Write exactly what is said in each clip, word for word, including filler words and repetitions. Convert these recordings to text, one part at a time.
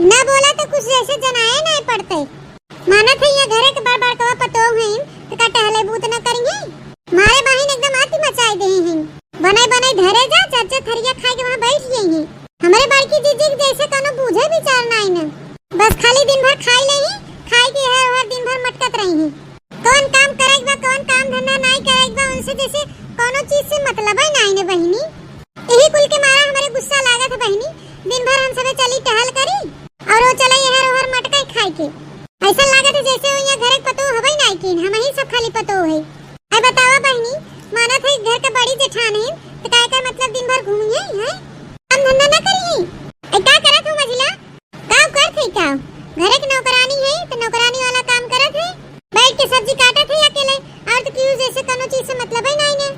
ना बोला तो कुछ जैसे जनाए नाहीं पड़ते। मानत है, यहाँ घरे के बड़ बड़कवा पतोह हईन, तो का टहले बूत न करिहैं? मारे बहिन एकदम आती मचाई देही हईन। बनई बनई धरे जा, चार चार थरिया खाए के वहाँ बैठ गई हैं। हमरे बड़की जीजी के जैसे कौनो बूझे विचार नाई न। बस खाली दिन भर खाई लेही, खाए के हर हर दिन भर मटकत रही हैं। कौन काम करे के बा, कौन काम धंधा नाई करे के बा, उनसे जैसे कौनो चीज से मतलब ही नाई न बहिनी। यही कुल के मारा हमरे गुस्सा लागत है बहिनी। दिन भर हम सबे चली टहल करी और वो चले हर हर मटका खाए के। ऐसा लागत है जैसे वो यहाँ घरे के पतोह हवई नाई कीन, हम ही सब खाली पतोह है। आई बतावा बहिनी, मानत है घर के बड़ी जेठान है, तो काय का मतलब दिन भर घूमी है, हैं? काम धंधा ना करी है? ए, का करत हो मझिला? का करत है का? घरे के नौकरानी है, तो नौकरानी वाला काम करत है। बैठ के सब्जी काटत है अकेले, और तो क्यों जैसे कोनो चीज से मतलब ही नाई ने।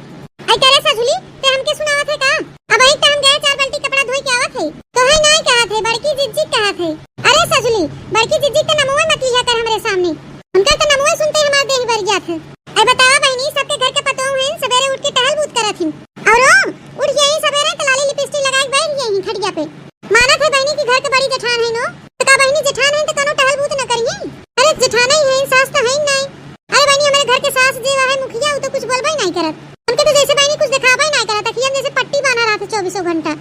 आई करे सजुली, ते हमके सुनावत है का? अब एक तो हम गए चार बाल्टी कपड़ा धोई के आवत है, तो है नाई कहत है, बड़की जिज्जी कहत है। अरे सजुली, बड़की जिज्जी के नमुआ मत लिया कर हमरे सामने। उनका तो नमुआ सुनते हमार देह बर जात है। अरे बतावा बहिनी, सबके घर के पतोह हैं, सवेरे उठ के टहल बूत करत हैं। और ओ, उठ गई सवेरे तो लाली लिपस्टिक लगाए के बैठ गई हैं खटिया पे। मानत है बहिनी कि घर के बड़ी जेठान है नो, तो का बहिनी जेठान है तो कनो टहल बूत न करिए? अरे जेठान ही है, सास तो है ही नहीं। अरे बहिनी, हमारे घर के सास जे है मुखिया, वो तो कुछ बोलबे ही नहीं करत। उनके तो जैसे बहिनी कुछ दिखाबे ही नहीं करत, अखियन जैसे पट्टी बांधा रहत है चौबीसों घंटा।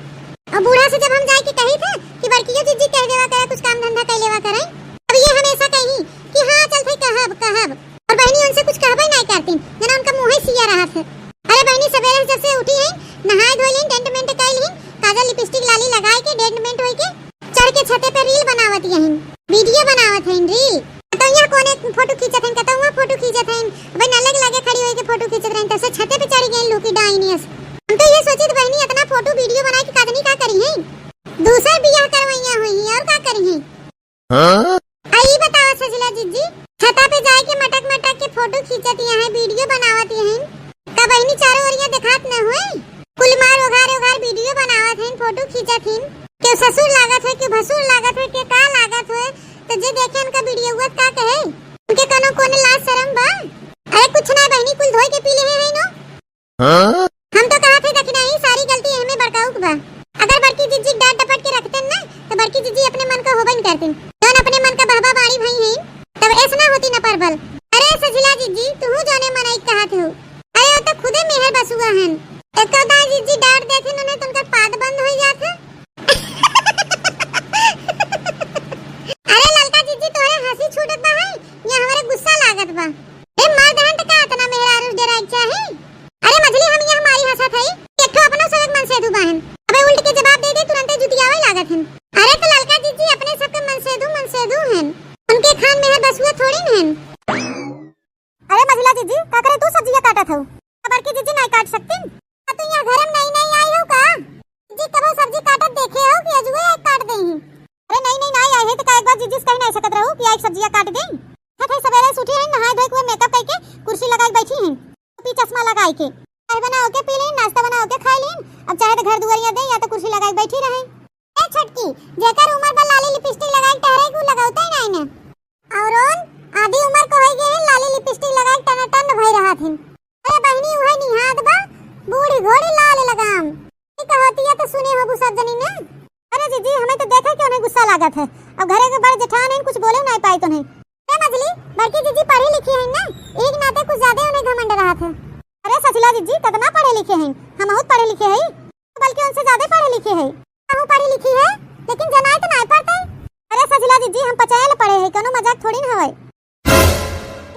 और बूढ़ा से जब हम जाए के कही थे कि बड़कियो जिज्जी कह देवा करे, कुछ काम धंधा कर लेवा करे, अब ये हमेशा कही कि हाँ चल थे कहब कहब। और बहिनी उनसे कुछ कहबे नहीं करती, जना उनका मुँह ही सिया रहत है। अरे बहिनी, सवेरे जब से उठी है, नहाए धोई लीन, डेंट मेंट कई लीन, काजल लिपस्टिक लाली लगाए के डेंट मेंट होई के चढ़ के छते पे रील बनावत यहिन, वीडियो बनावत हैं रील। कतौया कोने फोटो खींचत हैं, कतौआ फोटो खींचत हैं। अबे नले के लगे खड़ी होई के फोटो खींचत रही, तब से छते पे चढ़ गई लूकी डाइनियस। हम तो ये सोचित बहिनी, इतना फोटो वीडियो बनाए के काजनी का करी हैं? दूसर बियाह करवैया हुई हैं और का करी हैं? हाँ? आ ई बतावा सजला जिज्जी, छता पे जाए के मटक मटक के फोटो खींचत यहाँ है, वीडियो बनावत यहाँ। का बहिनी चारों ओरिया देखात न हुए? कुल मार ओघार ओघार वीडियो बनावत हैं, फोटो खींचत हैं। केहू ससुर लागत है, केहू भसुर लागत है, केहू का लागत है, तो जे देखे उनका वीडियो हुआ का कहे? उनके कनो कोने लाज शरम बा? अरे कुछ ना बहिनी, कुल धोई के पी ले हैं नो। हाँ? हम तो कहा थे दखिना ही सारी गलती एहमे बड़काऊ के बा। अगर बड़की जिज्जी डांट डपट के रखते ना, तो बड़की जिज्जी अपने मन का होबे न करती। जौन अपने मन का बहबा बाड़ी भई हैं, तब ऐसना होती न परबल। अरे सजिला जिज्जी, तू जौने मनई कहा थे हो। अरे वो तो खुदे मेहर बसुआ हन। एक तो दाई जिज्जी डांट देथिन उन्हें, तो उनकर पाद बंद हो जात है। अरे ललका जिज्जी, तोहरे हंसी छूटत बा है या हमारे गुस्सा लागत बा? ए मर्द हन त का इतना मेहरारू डराए के चाही? अरे मझली, हम यहाँ मारी हंसत हई, एक ठो अपनो सब एक मनसेधू बाहन। अबे उल्ट के जवाब दे दे, तुरंते जुतियावे लागत हन। अरे तो ललका जिज्जी अपने सबके मनसेधू मनसेधू हन, उनके खान में है बसुआ थोड़ी न हन। अरे मझिला जिज्जी, का करे तू सब्जिया काटत हऊ? बड़की जिज्जी नाई काट सकतीन? आ तू यहाँ घर में नई नई आई हो का? जिज्जी कबो सब्जी काटत देखे हो कि अजुए आई काट देही? अरे नई नई नाई आई है तो का एक बार जिज्जी से कही नाई सकत रहू कि आई सब्जिया काट देई? थक है सवेरे से उठी है, नहाए धोए के मेकअप करके कुर्सी लगाई बैठी हैं। पी चश्मा लगाई के। चाय बना के पी लीन, नाश्ता बना के खा लीन। अब चाहे तो घर दुआरिया दे या तो कुर्सी लगाई बैठी रहे। ए छोटकी, जेकर उम्र बा लाली लिपस्टिक लगाई टहरे, कु लगावते ही नहीं ने। और ओन आधी उम्र को होई गए हैं, लाली लिपस्टिक लगाई टन टन भई रहत हैं। अरे बहिनी, उहे निहाद बा, बूढ़ी घोड़ी लाल लगाम। ई कहतिया तो सुने होबू सब जनी ने। अरे जिज्जी, हमें तो देखे के उन्हें गुस्सा लागत है। अब घरे के बड़ जेठान हैं, कुछ बोले नहीं पाई तो नहीं। ए मझली, बड़की जिज्जी पढ़ी लिखी है ना, एक नाते कुछ ज्यादा उन्हें घमंड रहत है। अरे सचिला जिज्जी, ततना पढ़े लिखे हैं, हम बहुत पढ़े लिखे हैं, बल्कि उनसे ज्यादा पढ़े लिखे हैं। हम पढ़ी लिखी है, लेकिन जनाए तो नहीं पढ़ते। अरे सचिला जिज्जी, हम पचाए ले पढ़े हैं, कोनो मजाक थोड़ी ना हवे।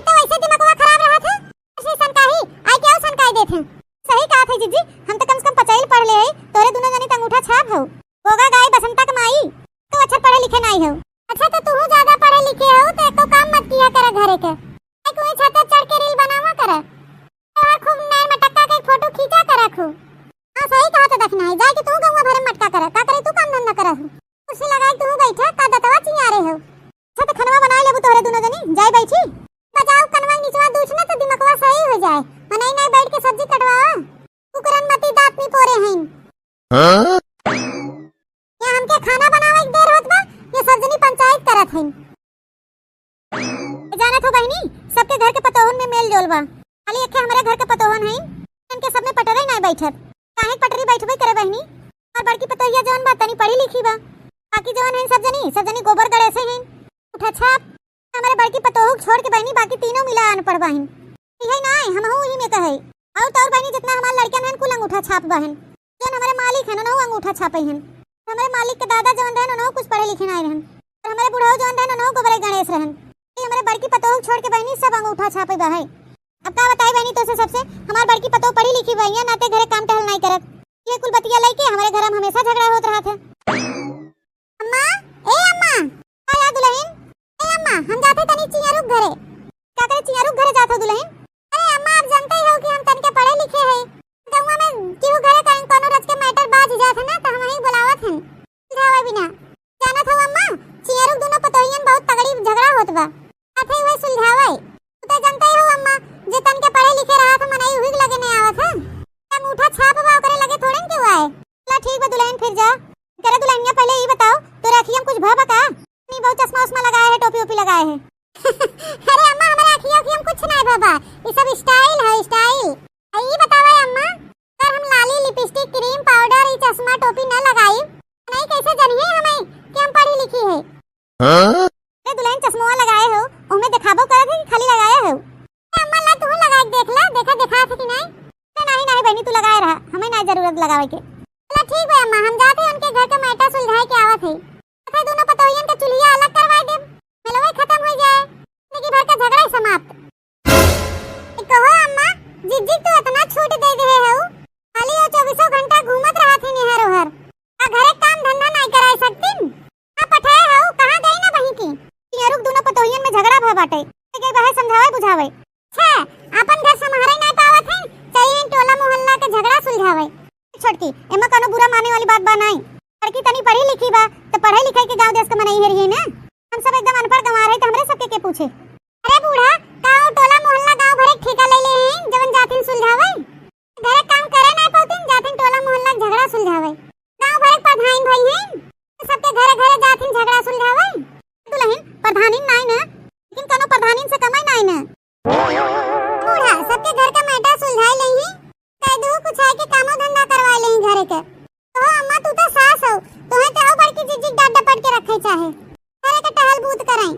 तो वैसे दिमागवा खराब रहत है, ऐसे सनकाही, आई क्या सनकाई देत हैं। सही कहा थे जिज्जी, हम तो कम से कम पचाई ले पढ़ ले हैं, तोरे दोनों जनी त अंगूठा छाप हो। होगा गाय बसंता के माई, तो अच्छा पढ़े लिखे नहीं हो। अच्छा तो तू ज्यादा पढ़े लिखे हो तो एको काम मत किया करा घरे के। आई कोई छत चढ़ के रील बनावा करा। और खूब नैन मटक्का के फोटो खींचा करा खूब। हाँ सही कहा तो दखिना है, जाए के तू गौवा भरे मटका करा, का करे तू काम धंधा करा हूँ। कुर्सी लगाई तू बैठा, का दतवा चियारे हो। अच्छा तो खनवा बनाए लेबू तोहरे दोनों जनी, जाए बैठी। बजाओ कनवा निचवा दूछ ना तो दिमकवा सही हो जाए। मनई नहीं बैठ के सब्जी कटवावा। कुकरन मती दांत नहीं पोरे हैं। हाँ? या हमके खाना बनावे के देर होत बा, ये सब जनी पंचायत करत हईन। जानत हो बहिनी, सबके घर के पतोहन में मेल जोल बा, खाली एके हमरे घर के पतोहन हईन, इनके सब में पटरे नाय बैठत। काहे पटरी बैठबे करे बहिनी? और बड़की पतोहिया जौन बा, तनी पढ़ी लिखी बा, बाकी जवन हइन सब जनी, सब जनी गोबर गणेशे हइन। उठा छाप। हमरे बड़की पतोहू के छोड़ के बहिनी बाकी तीनों मिला अनपढ़ बहिन। इहे नाई, हमहू इही में कहे। और तोर बहिनी जितना हमार लड़कन हइन कुल अंगूठा छाप बहिन। जौन हमरे मालिक हइन उनहू अंगूठा छापे हइन। हमरे मालिक के दादा जवन रहन उनहू कुछ पढ़े लिखे नाई रहन। और हमरे बुढ़ऊ जवन रहन उनहू गोबरे गणेश रहन। ये हमरे बड़की पतोहू के छोड़ के बहिनी सब अंगूठा छापे बा है। अब का बताई बहिनी तोसे सबसे, हमार बड़की पतोहू पढ़ी लिखी बा, या नाते घरे काम टहल नाई करत। ये कुल बतिया लइके हमरे घर में हमेशा झगड़ा होत रहत है। अम्मा, ए अम्मा, का या दुलहिन? ए अम्मा, हम जाते तनी चियरू के घरे। का करे चियरू के घरे जात हो दुलहिन? अरे अम्मा, आप जानते ही हो कि हम तनिका पढ़े लिखे हैं। गौवा में केहू घरे कहीं कोनो रच के matter बाज जात है ना, तो हम वहीं बुलावत हन। सुलझावे बिना। जानत हो अम्मा, चियरू के दोनों पतोहियन बहुत तगड़ी झगड़ा होत बा। आथे हुए सुलझावे। तू तो जानते ही हो अम्मा, जे तनिका पढ़े लिखे रहत है मनई उही के लगे नहीं आवत है। अंगूठा छाप बा ओकरे लगे थोड़े न केहू आए। चला ठीक बा दुलहिन, फिर जा। करे दुलहिनिया, पहले ई बताओ, तोरे अखिया में कुछ भा बा का? नहीं, बहुत चश्मा उश्मा लगाए है, टोपी ओपी लगाए है। अरे अम्मा, हमारे अखिया उखिया में कुछ नहीं भा बा, ई सब style है, style। आ ई बतावा अम्मा, अगर हम लाली, lipstick, cream, powder, ई चश्मा, टोपी न लगाई, नहीं कैसे जनिए हमें कि हम पढ़ी लिखी है? हाँ? अरे दुलहिन, चश्मवा लगाए हो, ओमे देखाबो करत है कि खाली लगाए हो? ए अम्मा, ला तू लगा के देख ला, देखा, देखा थे कि नहीं? अरे नहीं, नहीं बहिनी, तू लगाए रहा, हमें नहीं जरूरत लगावे के। चला ठीक बा अम्मा, हम जाते हैं उनके घर का matter सुलझाए के आवत है। अच्छा, दोनों पतोहियन के चुल्हिया अलग करवाए देब, मिलवे खत्म हो जाए, जिंदगी भर का झगड़ा ही समाप्त। ए कहो अम्मा, जिज्जी तू इतना छूट दे दे हो, खाली वो चौबीसों घंटा घूमत रहत ही निहर ओहर, आ घरे काम धंधा नहीं कराए सकतीन? आ पठाए हऊ, कहाँ गई ना बही की? चियरू के दोनों पतोहियन में झगड़ा भय बाटे। गई बाहर समझावे बुझावे। छे, आपन घर संभारे नाय पावत है, चाहिए टोला मोहल्ला के झगड़ा सुलझावे। छोटकी, एमा कोनो बुरा माने वाली बात बा नाई। लड़की तनी पढ़ी लिखी बा, तो पढ़ाई लिखाई के गाँव देश के मनई हेरिए ना। हम सब एकदम अनपढ़ गंवार है, तो हमरे सबके के पूछे? अरे बूढ़ा, का वो टोला मोहल्ला गाँव भरे के ठेका ले ले हैं, जवन जाथिन सुलझावे? घरे काम करे नाय पावतिन, जाथिन टोला मोहल्ला के झगड़ा सुलझावे। गाँव भरे के प्रधान भाई हैं, सबके घरे घरे जाथिन झगड़ा सुलझावे। दुलहिन, प्रधानिन नाई ना, लेकिन कोनो प्रधानिन से कमाई नाई ना। बूढ़ा, सबके घर का matter सुलझाई लेही, कह दू कुछ आए के कामो धंधा करवाई लेही घरे के। तो अम्मा, तू तो सास हो, तोहे ते हो बड़की जिज्जी के डांट डपट के रखे चाहे, घरे के टहल बूत कराई।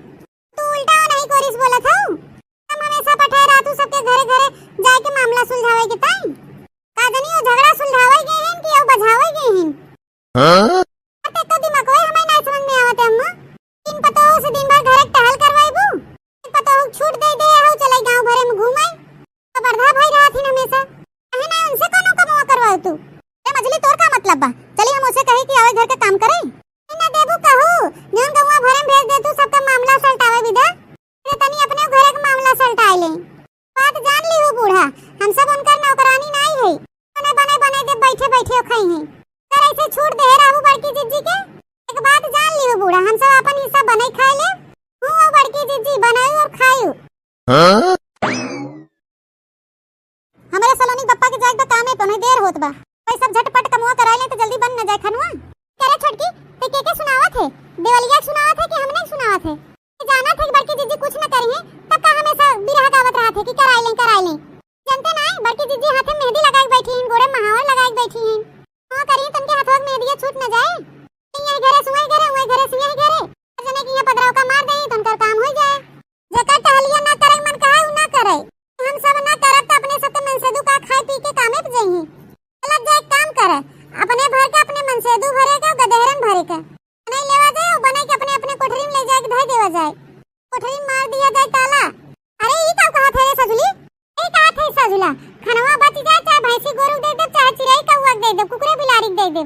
तू उल्टा नहीं कोरिस बोलत हो। हम हमेशा पठाए रहतू सबके घरे घरे जाए के मामला सुलझावे के ताई। का जनी वो झगड़ा सुलझावे गए हैं कि वो बझावे गए हैं? हाँ? अरे तो दिमागवा हमारे ना समझ में आवत है अम्मा। इन पतोह से दिन भर घरे टहल करवाईबू, एक पतोह छूट दे दे हो चले गांव भरे में घूमाई। तो बरधा भाई रहत ही हमेशा, कहे ना उनसे कोनो कमवा करवाओ तू। ए मजली, तोर का मतलब बा? चली हम उसे कही कि आवे घर के काम करे। ना देबू कहू, जौन गौवा भरे में भेज दे तू, सबका मामला सलटावे विदा। अरे तनी अपने घरे के मामला सलटाए ले। बात जान ली हो बूढ़ा, हम सब उनकर नौकरानी नाई है। बने बने बने दे बैठे बैठे खाई हैं। अगर ऐसे छूट दे रहू बड़की जिज्जी के, एक बात जान ली हो बूढ़ा, हम सब अपन हिस्सा बने खाए ले। हूँ वो बड़की जिज्जी बनायू और खायू। हाँ? हमरे सलोनी के बप्पा के जाए के बा कामे पे, उन्हें देर होत बा। भाई सब झटपट कमवा कराए ले तो जल्दी बन न जाए खनवा। करे छोटकी, ते के के सुनावत है? देवलिया के सुनावत है कि हमने के सुनावत है? ये जानत है कि बड़की जिज्जी कुछ न करी है, तब का हमेशा बिरहा गावत रहत है कि कराए ले, कराए ले। जानते ना है, बड़की जिज्जी हाथे मेहंदी लगाए के बैठी हैं, गोड़े महावर लगाए के बैठी हैं। हाँ करी, तनके हाथवा के मेहंदिया छूट न जाए। यही घरे सुई घरे, वही घरे सुई घरे। जने कि यहाँ पदराव का मार दे, तो उनकर काम हो जाए। जेकर टहलिया ना करे मन कहा, उ ना करे। हम सब ना करब त अपने सबके मनसेदू का खाए पी के कामे पे जइही। चलत जा एक काम करे, अपने भर के अपने मनसेदू भरे के, गदेहरन भरे के। नहीं लेवा जाए, वो बने के अपने अपने कोठरी में ले जाए के धर देवा जाए। कोठरी में मार दिया जाए ताला। अरे ई का कहा थे रे सजुली? ई कहा थे सजुला, खनवा बच जाए चाहे भैंसी गोरू के दे दे, चाहे चिड़ई कौआ के दे दे, कुकुरे बिलारी के दे दे।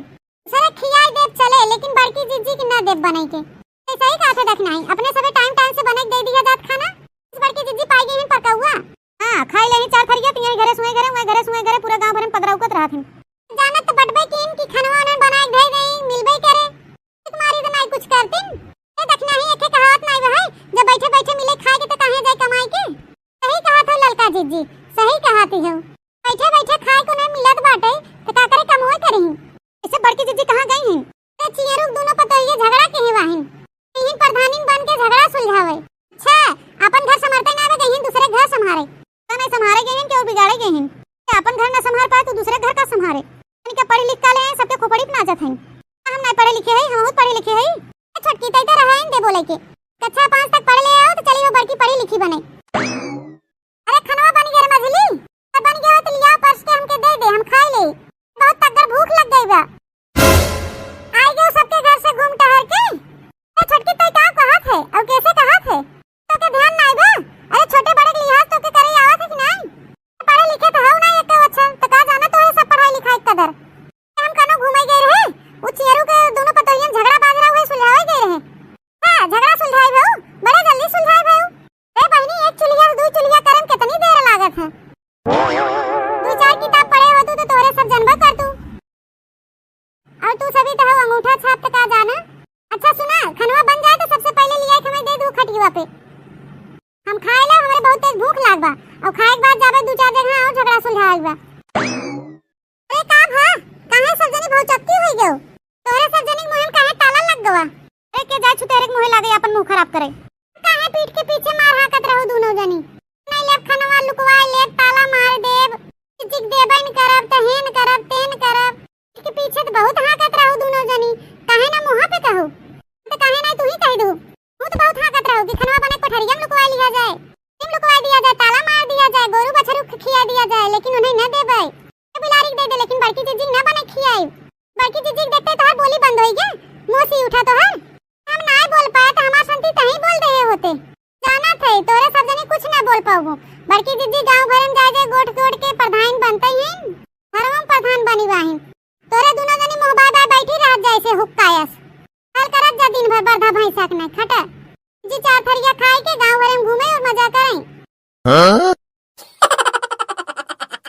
सरे खियाई देब चले, लेकिन बड़की जिज्जी के ना देब बनाई के। ए, सही कहा थे दखिनाही, अपने सबे टाइम टाइम से बनाई के दे दिया जात खाना। इस बड़की जिज्जी पाई गई हैं परकौआ। हाँ, खाई लेही चार थरिया, तिहाई घरे सुए घरे, उहे घरे सुए घरे, पूरा गांव भरे में पदरौकत रहत हैं। जानत तो बटबे कीन कि खनवा उन्हें बनाई के दे गई, मिलबे करे। एक मारी तो नाई कुछ करतीन। ए दखिनाही एके कहावत नाई बा है, जब बैठे बैठे मिले खाए के तो काहे जाए कमाई के। सही कहा थे ललका जिज्जी, सही कहा थे हो। बैठे बैठे खाए को ना मिलत बाटे, तो का करे कमवे करही। ऐसे बड़की जिज्जी कहाँ गई हैं? ते चियरू के दोनों पतोहिए झगड़ा के ही वाहिन। इहिन प्रधानिन बन के झगड़ा सुलझावे। अच्छा, अपन घर संभारते ना आवे गई हैं, दूसरे घर संभारे। का नहीं संभारे गई हैं, केहू बिगाड़े गई हैं। ते अपन घर ना संभार पाए तो दूसरे घर का संभारे। इनके पढ़ी लिख का ले हैं, सबके खोपड़ी पे नाचत हैं। हम नहीं पढ़े लिखे हैं, हम बहुत पढ़े लिखे हैं। ए छोटकी, तै तो रहइन दे बोले के। कक्षा पाँच तक पढ़ ले आओ तो चली वो बड़की पढ़ी लिखी बने। अरे खनवा बन गया रे मझली, अरे बन गया हो तो लिया परस के हमके दे दे, हम खाई ले। बहुत तगड़ भूख लग गई बा। आई गयो सबके घर से घूम टहर के। ए छोटकी, तै का कहत है और कैसे कहत है? तोके ध्यान नाई बा? अरे छोटे बड़े के लिहाज तोके करे आवत है कि नाई? पढ़े लिखे तो हऊ नाई एको अच्छा, तो का जाना तोहे सब पढ़ाई लिखाई के कदर। हम कनो घूमे गए रहे, उ चियरू के दोनों पतोहियन झगड़ा बाज रहा हुए सुलझावे गए रहे। हाँ, झगड़ा सुलझाई भऊ, बड़े जल्दी सुलझाई भऊ। ए बहिनी, एक चुलिया से दू चुलिया करे में कितनी देर लागत है। दू चार किताब पढ़े होतू तो तोहरे सब जनबो करतू। और तू सभी तो हो अंगूठा छाप तो का जाना। अच्छा सुना, खनवा बन जाए तो सबसे पहले लिया के हमें दे दू खटिया पे। हम खाए ला, हमरे बहुत तेज भूख लाग बा। और खाए के बाद जाबे दू चार जगह और झगड़ा सुलझाए बा। अरे का भा, काहे सब जनी भौचक्की होई गयो? तोरे सब जनी के मुंह में काहे ताला लग गवा? अरे के जाए छुतेरे के मुंह लागे अपन मुंह खराब करे। काहे पीठ के पीछे मार हाकत रहू दोनों जनी? नहीं लेब खनवा लुकवाए लेब, ताला मार देब। चिक देबे न करब, त हेन करब, तेन करब। पीठ के पीछे तो बहुत हाकत रहू दोनों जनी, काहे ना मुंह पे कहू? तो काहे ना तू ही कह दू? तू तो बहुत हाकत रहू कि खनवा बने कोठरिया में लुकवा लिया जाए, में लुकवा दिया जाए, ताला मार दिया जाए, गोरू बछरू ख-, खिया दिया जाए, लेकिन उन्हें न देबे। ये बिलारी के दे दे, लेकिन बड़की जिज्जी न बने खियाई। बड़की जिज्जी के देखते तोहर बोली बंद होई गे, मुंह सी उठा तोहर। हम नाय बोल पाए तो हमार संती तहीं बोल रहे होते। जाना थे तोरे सब जनी कुछ ना बोल पाबू। बड़की जिज्जी गांव भरन जाए जाए गोठ गोठ के प्रधान बनते ही घरवा में प्रधान बनी बाहिन। तोरे दोनों जनी मुंह बाय बाय बैठी रहत जाए से हुक्कायस। हल करत जा दिन भर बरधा भैंसा के नहीं खटे। जी चार थरिया खाए के गांव भरे में घूमे और मजा करें। हाँ?